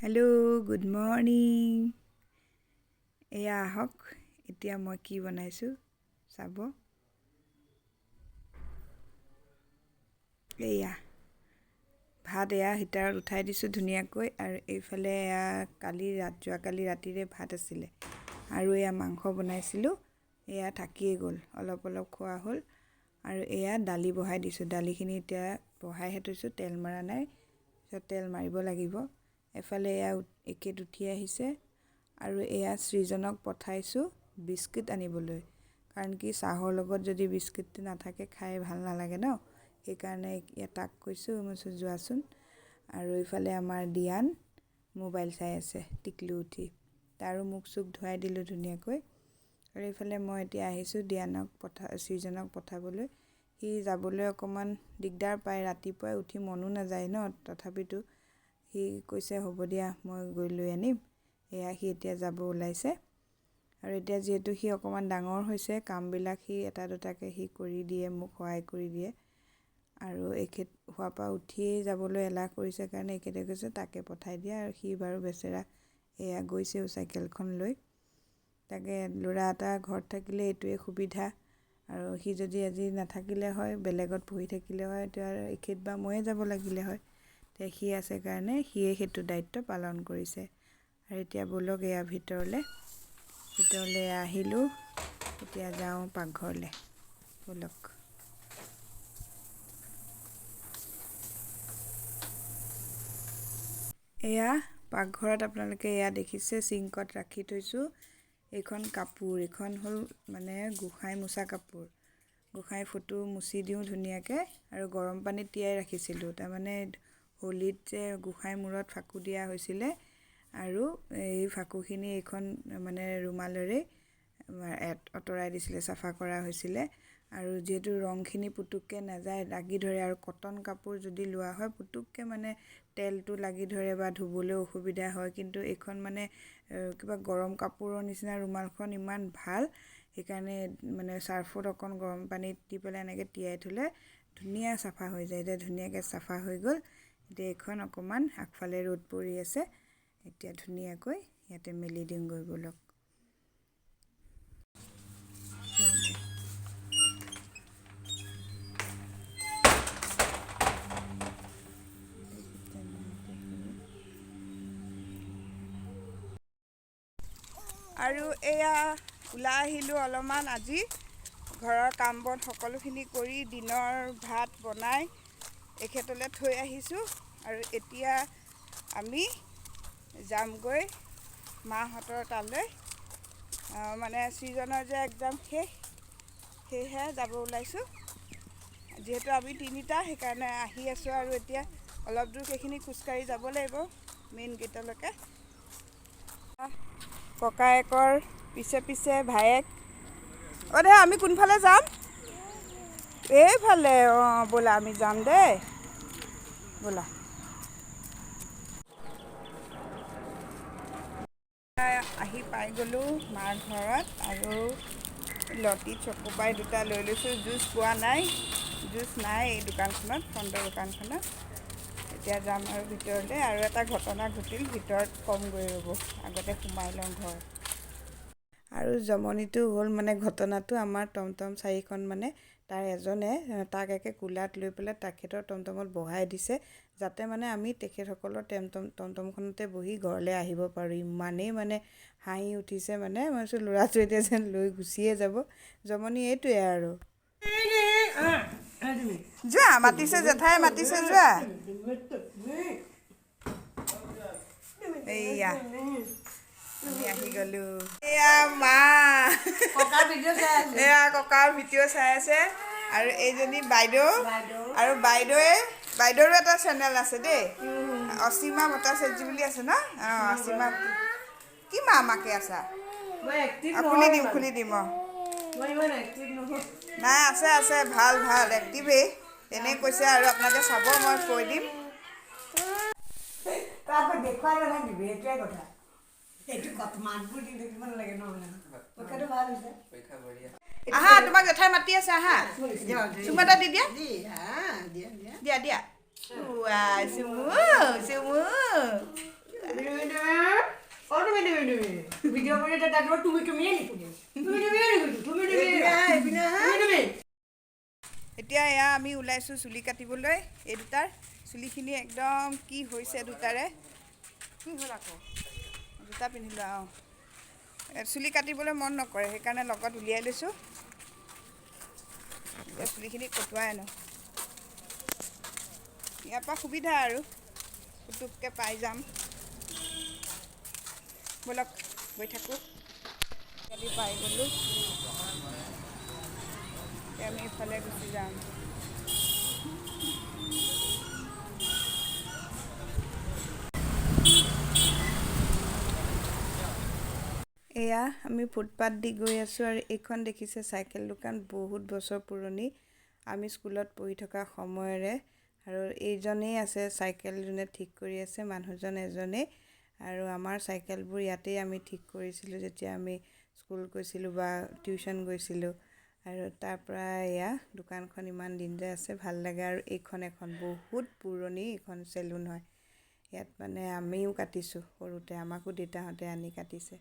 Hello' good morning. এয়া আহক, এতিয়া মই কি বনাইছোঁ চাব। এয়া ভাত এয়া হিটাৰত উঠাই দিছোঁ ধুনীয়াকৈ। আৰু এইফালে এয়া কালি ৰাত যোৱাকালি ৰাতিৰে ভাত আছিলে আৰু এয়া মাংস বনাইছিলোঁ, এয়া থাকিয়েই গ'ল, অলপ অলপ খোৱা হ'ল। আৰু এয়া দালি বহাই দিছোঁ, দালিখিনি এতিয়া বহাইহে থৈছোঁ, তেল মৰা নাই, পিছত তেল মাৰিব লাগিব। এফালে এয়া একেট উঠি আহিছে। আৰু এয়া সৃজনক পঠাইছোঁ বিস্কুট আনিবলৈ, কাৰণ কি চাহৰ লগত যদি বিস্কুটটো নাথাকে খাই ভাল নালাগে ন, সেইকাৰণে তাক কৈছোঁ, মই কৈছোঁ যোৱাচোন। আৰু এইফালে আমাৰ দিয়ান মোবাইল চাই আছে টিকলু উঠি, তাৰো মুখ চুখ ধুৱাই দিলোঁ ধুনীয়াকৈ। আৰু এইফালে মই এতিয়া আহিছোঁ দিয়ানক সৃজনক পঠাবলৈ। সি যাবলৈ অকণমান দিগদাৰ পায়, ৰাতিপুৱাই উঠি মনো নাযায় ন, তথাপিতো সি কৈছে হ'ব দিয়া মই গৈ লৈ আনিম। এয়া সি এতিয়া যাব ওলাইছে। আৰু এতিয়া যিহেতু সি অকণমান ডাঙৰ হৈছে, কামবিলাক সি এটা দুটাকৈ সি কৰি দিয়ে, মোক সহায় কৰি দিয়ে। আৰু এখেত শোৱাৰ পৰা উঠিয়েই যাবলৈ এলাহ কৰিছে কাৰণে এখেতে কৈছে তাকে পঠাই দিয়া। আৰু সি বাৰু বেচেৰা এয়া গৈছেও চাইকেলখন লৈ। তাকে ল'ৰা এটা ঘৰত থাকিলে এইটোৱে সুবিধা। আৰু সি যদি আজি নাথাকিলে হয়, বেলেগত পঢ়ি থাকিলে হয়, তেতিয়া এখেত বা ময়ে যাব লাগিলে হয়। এতিয়া সি আছে কাৰণে সিয়ে সেইটো দায়িত্ব পালন কৰিছে। আৰু এতিয়া ব'লক এয়া ভিতৰলৈ, ভিতৰলৈ আহিলোঁ, এতিয়া যাওঁ পাকঘৰলৈ, ব'লক। এয়া পাকঘৰত আপোনালোকে এয়া দেখিছে চিংকত ৰাখি থৈছোঁ এইখন কাপোৰ। এইখন হ'ল মানে গোঁসাই মোচা কাপোৰ, গোঁসাই ফটো মুচি দিওঁ ধুনীয়াকৈ। আৰু গৰম পানীত তিয়াই ৰাখিছিলোঁ, তাৰমানে হোলীত যে গোঁসাই মূৰত ফাকু দিয়া হৈছিলে, আৰু এই ফাকুখিনি এইখন মানে ৰুমালেৰে আঁতৰাই দিছিলে, চাফা কৰা হৈছিলে। আৰু যিহেতু ৰংখিনি পুতুককৈ নাযায়, লাগি ধৰে, আৰু কটন কাপোৰ যদি লোৱা হয় পুতুককৈ মানে তেলটো লাগি ধৰে বা ধুবলৈ অসুবিধা হয়। কিন্তু এইখন মানে কিবা গৰম কাপোৰৰ নিচিনা ৰুমালখন ইমান ভাল, সেইকাৰণে মানে চাৰ্ফত অকণ গৰম পানীত দি পেলাই এনেকৈ তিয়াই থ'লে ধুনীয়া চাফা হৈ যায়। এতিয়া ধুনীয়াকৈ চাফা হৈ গ'ল। এতিয়া এইখন অকণমান আগফালে ৰ'দ পৰি আছে, এতিয়া ধুনীয়াকৈ ইয়াতে মেলি দিওঁগৈ ব'লক। আৰু এয়া ওলাই আহিলোঁ অলপমান আজি ঘৰৰ কাম বন সকলোখিনি কৰি দিনৰ ভাত বনাই এখেতলৈ থৈ আহিছোঁ। আৰু এতিয়া আমি যামগৈ মাহঁতৰ তালৈ, মানে সৃজনৰ যে এক্সাম শেষ, সেয়েহে যাব ওলাইছোঁ। যিহেতু আমি তিনিটা, সেইকাৰণে আহি আছোঁ। আৰু এতিয়া অলপ দূৰ সেইখিনি খোজকাঢ়ি যাব লাগিব মেইন গেটলৈকে। ককায়েকৰ পিছে পিছে ভায়েক। অ' দে, আমি কোনফালে যাম? এইফালে। অঁ ব'লা আমি যাম দেই, ব'লা। আহি পাই গ'লোঁ মাৰ ঘৰত। আৰু লতি চকোপাই দুটা লৈ লৈছোঁ। জুচ পোৱা নাই, জুচ নাই এই দোকানখনত, ফ্ৰণ্টৰ দোকানখনত। এতিয়া যাম আৰু ভিতৰলৈ। আৰু এটা ঘটনা ঘটিল, ভিতৰত কমগৈ ৰ'ব, আগতে সোমাই লওঁ ঘৰ। আৰু জমনিটো হ'ল মানে ঘটনাটো, আমাৰ টমটম চাৰিখন মানে তাৰ এজনে তাক একে কোলাত লৈ পেলাই তেখেতৰ টমটমত বহাই দিছে, যাতে মানে আমি তেখেতসকলৰ টমটমখনতে বহি ঘৰলৈ আহিব পাৰোঁ। ইমানেই মানে হাঁহি উঠিছে, মানে মই ভাবিছোঁ ল'ৰাটো এতিয়া যেন লৈ গুচিয়ে যাব। জমনি এইটোৱে আৰু। যোৱা মাতিছে, জেঠাই মাতিছে, যোৱা। এইয়া আমি আহি গ'লো। এয়া মা, এয়া ককাৰ ভিডিঅ' চাই আছে। আৰু এইজনী বাইদেউ, আৰু বাইদেউৰো এটা চেনেল আছে দেই, অসীমা ভট্টাচাৰ্য বুলি আছে ন। অঁ অসীমা, কি মা মাকে আছা? খুলি দিম, খুলি দিম। অঁ নাই, আছে আছে, ভাল ভাল এক্টিভেই, এনেই কৈছে আৰু আপোনালোকে চাব, মই কৈ দিম। দেখুৱাই নাথাকিবি, সেইটোৱে কথা। এইটো কথা মাতবোৰ দি থাকিব নালাগে নহয়। পৰীক্ষাটো ভাল হৈছে। আহা, তোমাক জেঠাই মাতি আছে, আহা। চুমা এটা দি দিয়া, দিয়া দিয়া। চুমু চুমু। তুমি তুমি তুমি ভিডিঅ' কৰি তাত তুমি তুমিয়ে লিখি দিওঁ, তুমি তুমিয়ে লিখি দিওঁ, তুমি তুমি এইপিনে আহা। তুমি তুমি। এতিয়া এয়া আমি ওলাইছোঁ চুলি কাটিবলৈ। এই দুটাৰ চুলিখিনি একদম কি হৈছে দুটাৰে, কি হ'ল আকৌ জোতা পিন্ধিলোঁ। অঁ, চুলি কাটিবলৈ মন নকৰে, সেইকাৰণে লগত উলিয়াই লৈছোঁ। এতিয়া চুলিখিনি কটোৱাই আনো, ইয়াৰ পৰা সুবিধা আৰু পুতুককৈ পাই যাম। ব'লক গৈ থাকোঁ। কালি পাই গ'লোঁ, এতিয়া আমি ইফালে গুচি যাম। এয়া আমি ফুটপাথ দি গৈ আছোঁ আৰু এইখন দেখিছে চাইকেল দোকান, বহুত বছৰ পুৰণি, আমি স্কুলত পঢ়ি থকা সময়ৰে। আৰু এইজনেই আছে চাইকেল যোনে ঠিক কৰি আছে, মানুহজন এজনেই। আৰু আমাৰ চাইকেলবোৰ ইয়াতেই আমি ঠিক কৰিছিলোঁ যেতিয়া আমি স্কুল গৈছিলোঁ বা টিউশ্যন গৈছিলোঁ। আৰু তাৰ পৰা এয়া দোকানখন ইমান দিন যে আছে, ভাল লাগে। আৰু এইখন এখন বহুত পুৰণি এইখন চেলুন হয়, ইয়াত মানে আমিও কাটিছোঁ সৰুতে, আমাকো দেউতাহঁতে আনি কাটিছে।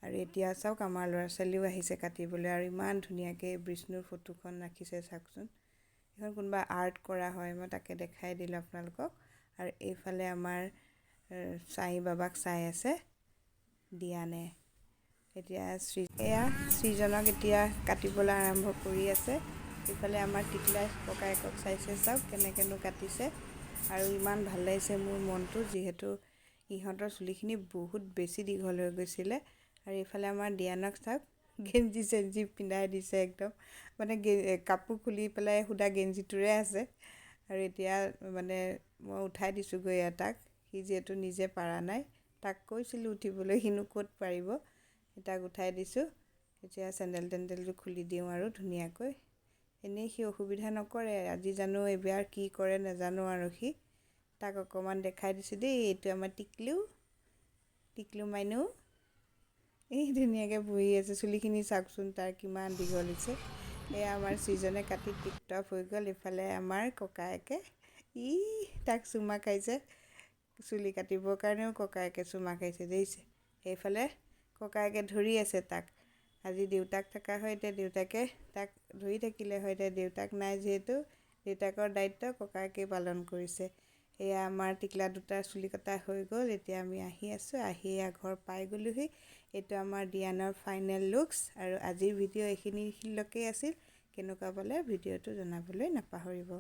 আৰু এতিয়া চাওক আমাৰ ল'ৰা ছোৱালীও আহিছে কাটিবলৈ। আৰু ইমান ধুনীয়াকৈ বিষ্ণুৰ ফটোখন ৰাখিছে, চাওকচোন। এইখন কোনোবা আৰ্ট কৰা হয়, মই তাকে দেখাই দিলোঁ আপোনালোকক। আৰু এইফালে আমাৰ সাই বাবাক চাই আছে দিয়ানে। এতিয়া এয়া সৃজনক এতিয়া কাটিবলৈ আৰম্ভ কৰি আছে। ইফালে আমাৰ টিকলাই ককায়েকক চাইছে, চাওক কেনেকৈনো কাটিছে। আৰু ইমান ভাল লাগিছে মোৰ মনটো, যিহেতু ইহঁতৰ চুলিখিনি বহুত বেছি দীঘল হৈ গৈছিলে। আৰু এইফালে আমাৰ দিয়ানক চাওক, গেঞ্জি চেঞ্জি পিন্ধাই দিছে একদম, মানে কাপোৰ খুলি পেলাই সুদা গেঞ্জিটোৰে আছে। আৰু এতিয়া মানে মই উঠাই দিছোঁগৈ তাক, সি যিহেতু নিজে পাৰা নাই, তাক কৈছিলোঁ উঠিবলৈ, সিনো ক'ত পাৰিব, তাক উঠাই দিছোঁ। এতিয়া চেণ্ডেল টেণ্ডেলটো খুলি দিওঁ আৰু ধুনীয়াকৈ। এনেই সি অসুবিধা নকৰে, আজি জানো এইবাৰ কি কৰে নাজানো আৰু। সি তাক অকণমান দেখাই দিছোঁ দেই, এইটো আমাৰ টিকলু, টিকলু মাইনু। এই ধুনীয়াকৈ বহি আছে, চুলিখিনি চাওকচোন তাৰ কিমান দীঘল হৈছে। এয়া আমাৰ সৃজনে কাটি টিপটপ হৈ গ'ল। ইফালে আমাৰ ককায়েকে ই তাক চুমা খাইছে, চুলি কাটিবৰ কাৰণেও ককায়েকে চুমা খাইছে দেখিছে। সেইফালে ককায়েকে ধৰি আছে তাক। আজি দেউতাক থকা হয় এতিয়া দেউতাকে তাক ধৰি থাকিলে হয়, এতিয়া দেউতাক নাই যিহেতু দেউতাকৰ দায়িত্ব ককায়েকেই পালন কৰিছে। এয়া আমাৰ টিকলা দুটাৰ চুলি কটা হৈ গ'ল। এতিয়া আমি আহি আছোঁ, আহি এয়া ঘৰ পাই গ'লোহি। এইটো আমাৰ দিয়ানৰ ফাইনেল লুকছ। আৰু আজিৰ ভিডিঅ' এইখিনিলৈকে আছিল। কেনেকুৱা পালে ভিডিঅ'টো জনাবলৈ নাপাহৰিব।